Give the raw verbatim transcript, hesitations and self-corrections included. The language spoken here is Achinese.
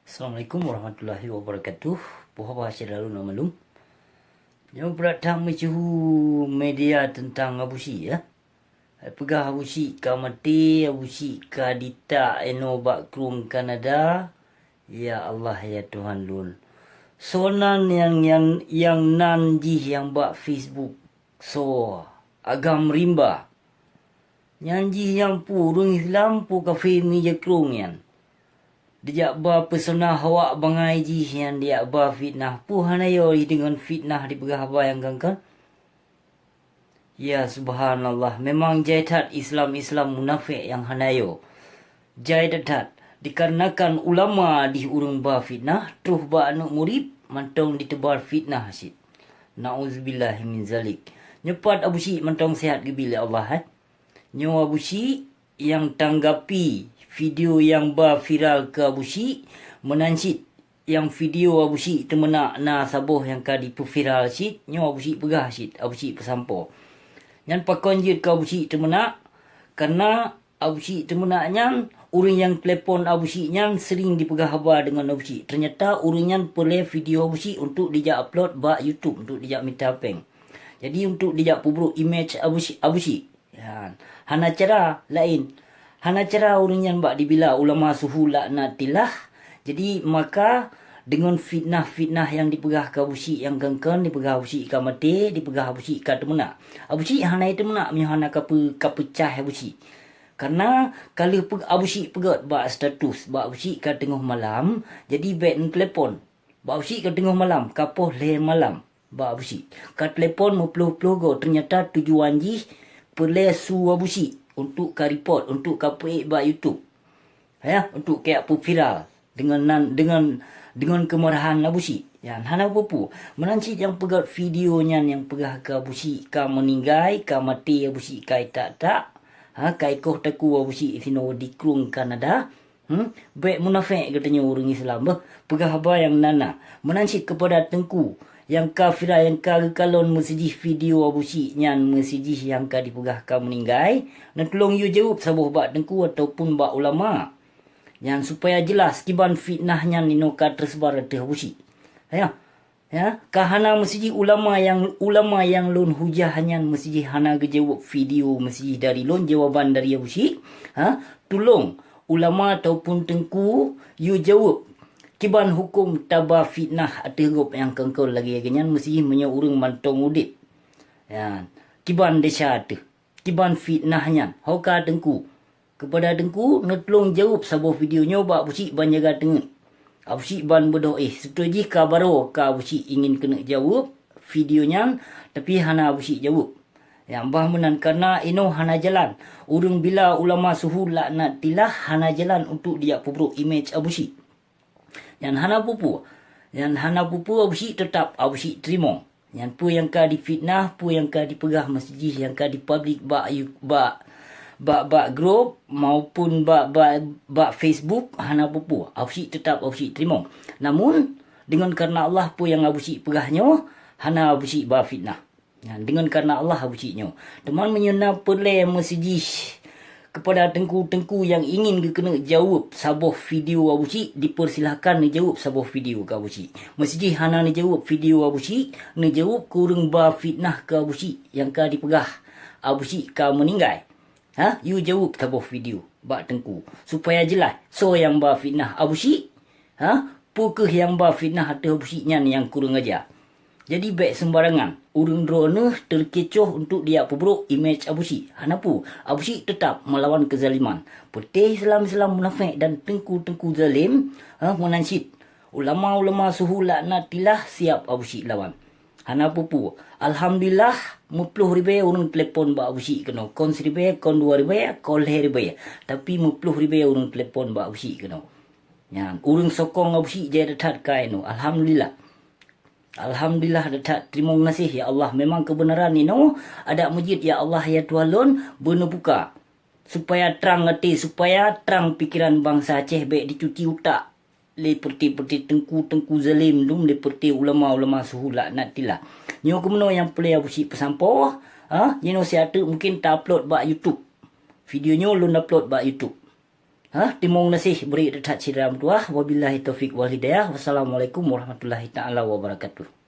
Assalamualaikum warahmatullahi wabarakatuh. Puhaba syedara lôn malum. Nyoe brat that meusyeuhu media teuntang Abusyik, ya. Hai peugah Abusyik ka maté, Abusyik ka ditak inoe bak krueng Kanada. Ya Allah, ya Tuhan lôn. Soe nan nyang, nyang, nyang nan jih nyang bak Facebook? Soe? Agam rimba. Nyan jih nyang peue ureuëng Islam, peue kafé meujakrong nyan. Dijak ba peusona hawak bangai jih nyan dijak ba fitnah. Peue hana yo jih deungon fitnah dipeugah haba nyang kangkan? Ya subhanallah, memang jai that Islam-Islam munafék nyang hana yo. Jai that-that, dikarenakan ulama dih ureuëng ba fitnah, troh bak aneuëk murit, mantong diteubar fitnah cit. Na'udzubillahi min zalik. Nyoe pat Abusyik mantong sehat geubi lé Allah, eh. Nyoe Abusyik nyang tanggapi video nyang ba viral keu Abusyik, meunan cit nyang video Abusyik teumeunak na saboh nyang ka dipeuviral cit, nyoe Abusyik peugah cit, Abusyik peusampoe. Nyan pakon jeuet keu Abusyik teumeunak? Kareuna Abusyik teumeunak nyan, ureuëng nyang telepon Abusyik nyan sering dipeugah haba deungon Abusyik. Teunyata ureuëng nyan peulée video Abusyik untuk dijak upload bak YouTube, untuk dijak mita péng. Jadi, untuk dijak peubrok imej Abusyik, Abusyik. Ya, hana cara laén. Hana cara ureuëng nyan bak dibila ulama suhu laknatillah. Jadi, maka deungon fitnah-fitnah nyang dipeugah keu Abusyik nyang kangkan, dipeugah Abusyik ka maté, dipeugah Abusyik ka teumeunak. Abusyik hana teumeunak meunyoe hana kapeu-, kapeucah Abusyik. Kareuna ka lheueh peu-, Abusyik peugét bak status, bak Abusyik ka teungoh malam, jadi bék neutelepon. Bak Abusyik ka teungoh malam, ka poh lhée malam. Bak Abusyik ka telepon meuploh-ploh goe, teunyata tujuan jih peulée su Abusyik untuk ka report, untuk ka peuék bak YouTube. Ya, untuk kajak peuviral deungon nan, deungon, deungon keumarahan Abusyik. Nyan hana peue-peue. Meunan cit nyang peugét video nyan nyang peugah keu Abusyik ka meuninggai, ka maté Abusyik ka itak-tak, ha, ka ikoh takue Abusyik sinoe di krueng Kanada. Hmm? Bék munafék geutanyoe ureuëng Islam, beuh, peugah haba nyang na-na. Meunan cit keupada teungku nyang ka viral, nyang ka geukalon meusidih video Abusyik nyan, meusidih nyang ka dipeugah ka meuninggai, neutulông yue jaweueb saboh bak teungku ataupun bak ulama. Nyan supaya jeulaih kiban fitnah nyan inoe ka teuseubar ateueh Abusyik. Ya, ya, ka hana meusidih ulama nyang, ulama nyang lôn hujah nyan meusidih hana geujaweueb video meusidih dari lôn, jawaban dari Abusyik. Ha, tulông ulama ataupun teungku yue jaweueb kiban huköm taba fitnah ateueh gob nyang kangkon lagée nyan meusidih meunyoe ureuëng mantong udeb. Ya, kiban desya ateueh. Kiban fitnah nyan, ho ka teungku. Keupada teungku, neutulông jaweueb saboh video nyoe bak Abusyik ban jaga teungét. Abusyik ban beudôh éh, seutoe jih ka baroe ka Abusyik ingin keuneuk jaweueb video nyan, tapi hana Abusyik jaweueb. Nyang bah meunan kareuna inoe hana jalan. Ureuëng bila ulama suhu laknatillah hana jalan untuk dijak peubrok imej Abusyik. Nyan hana peue-peue. Nyan hana peue-peue Abusyik, teutap Abusyik teurimong. Nyan peue nyang ka difitnah, peue nyang ka dipeugah meusidih nyang ka dipublik bak, bak, bak, bak grup maupun bak, bak, bak Facebook, hana peue-peue. Abusyik teutap Abusyik teurimong. Namun, deungon kareuna Allah peue nyang Abusyik peugah nyoe, hana Abusyik ba fitnah. Nyan, deungon kareuna Allah Abusyik nyoe. Teuma meunyoe na peureulée meusidih keupada teungku-teungku nyang ingin geukeuneuk jaweueb saboh video Abusyik, dipersilahkan neujaweueb saboh video keu Abusyik. Meusidih hana neujaweueb video Abusyik, neujaweueb keu ureuëng ba fitnah keu Abusyik nyang ka dipeugah Abusyik ka meuninggai. Ha, yue jaweueb saboh video bak teungku supaya jeulaih soe nyang ba fitnah Abusyik. Ha, peu kheueh nyang ba fitnah ateueh Abusyik nyan nyang kureueng aja. Jadi bék seumbarangan ureuëng droeneueh teukecoh untuk dijak peubrok imej Abusyik. Hana peue, Abusyik teutap meulawan keuzaliman. Peuté Islam-Islam munafék dan teungku-teungku zalem, ha, meunan cit ulama-ulama suhu laknatillah siap Abusyik lawan. Hana peue-peue. Alhamdulillah, meuploh ribée ureuëng telepon bak Abusyik keunoe. Kon siribée, kon dua ribée, kon lhée ribée. Tapi meuploh ribée ureuëng telepon bak Abusyik keunoe. Nyan, ureuëng sokong Abusyik jai that-that keunoe. Alhamdulillah. Alhamdulillah that-that. Teurimong gaséh, ya Allah. Memang keubeunaran inoe adak meujeuet, ya Allah, ya Tuhan lôn, beuneubuka. Supaya trang até, supaya trang pikeran bansa Aceh, bék dicuci utak lé peureté-peureté teungku-teungku zalem dum, lé peureté ulama-ulama suhu laknatillah. Nyoe keumeunyoe nyang peureulée Abusyik peusampoe, ha, jinoe siat teuk mungkin ta-upload bak YouTube. Video nyoe lôn upload bak YouTube. Ha, timong gaséh bri that syedara meutuah. Wabillahi taufiq wal hidayah. Wassalamualaikum warahmatullahi taala wabarakatuh.